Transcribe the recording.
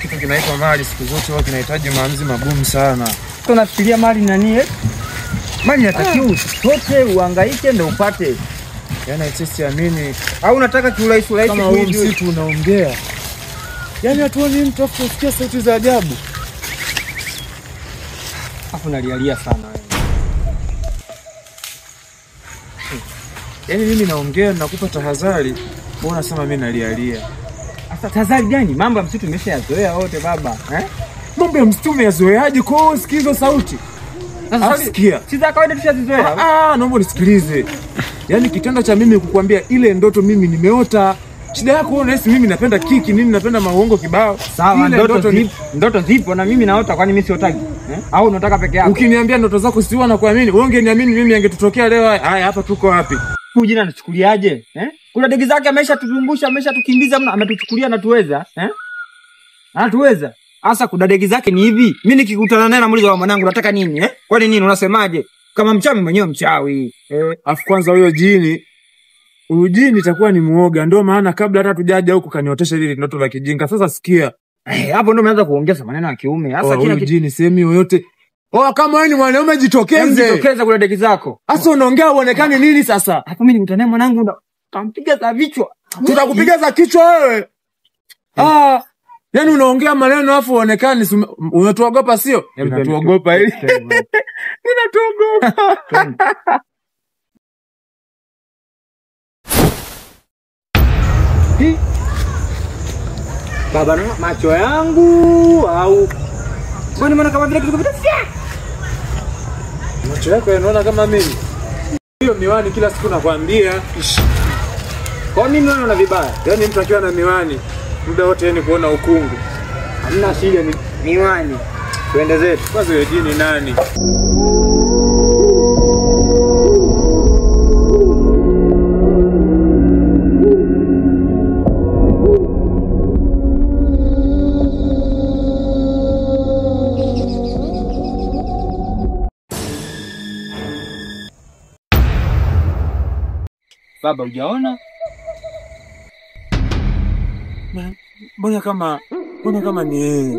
Kitu kinaitwa mali siku zote huwa kinahitaji maamuzi magumu sana. Tunafikiria mali nani eh? Mali inatakiwa utoke uhangaike ndio upate. Yaani siamini. Au unataka kiurahisi urahisi kama huu msitu unaongea. Yaani hatuoni mtu afu tusikia sauti za ajabu. Afu nalialia sana wewe. Yaani mimi naongea nakupa tahadhari, wewe unasema mimi nalialia. Sasa tahadhari gani? Mambo ya msitu umeshayazoea wote baba, eh? Mambo ya msitu umeyazoeaje? Kwa hiyo usikizo sauti. Sasa sikia. Si za kawaida tushazizoea. Naomba unisikilize. Yaani kitendo cha mimi kukuambia ile ndoto mimi nimeota. Shida yako wewe unahisi mimi napenda kiki, mimi napenda mauongo kibao. Sawa, ndoto zipo na mimi naota, kwani mimi siotaki? Eh? Au unataka peke yako? Ukiniambia ndoto zako si huwa nakuamini. Wewe ungeniamini mimi angetutokea leo. Haya hapa tuko wapi? Huyu jina anachukuliaje? Eh? Kuna degi zake ameshatuzungusha, ameshatukimbiza mna, ametuchukulia na tuweza, eh? Anatuweza. Asa kuna degi zake ni hivi. Mimi nikikutana naye namuuliza wa mwanangu nataka nini, eh? Kwani nini unasemaje? Kama mchawi mwenyewe mchawi. Eh, afu kwanza huyo jini, huyu jini itakuwa ni muoga. Ndio maana kabla hata tujaja huku kaniotesha ile ndoto la kijinga. Sasa sikia. Hapo ndio umeanza kuongeza maneno ya kiume. Sasa kila kitu jini sehemu yoyote. Oh, kama wewe ni mwanaume jitokeze. Jitokeze kuna deki zako. Sasa unaongea uonekane nini sasa? Hapo mimi nikutana naye mwanangu nitampiga za vichwa. Tutakupiga za kichwa wewe. Yaani unaongea maneno afu uonekane unatuogopa sio? Unatuogopa hili. Ninatuogopa. Baba na macho yangu au kwani maana kama vile kitu kipita? Macho yako yanaona kama mimi. Hiyo miwani kila siku nakwambia. Kwa nini unaona vibaya? Yaani mtu akiwa na miwani muda wote ni kuona ukungu. Hamna shida ni miwani. Tuende zetu. Kwanza yeye jini nani? Baba hujaona? Mbona kama ni yeye?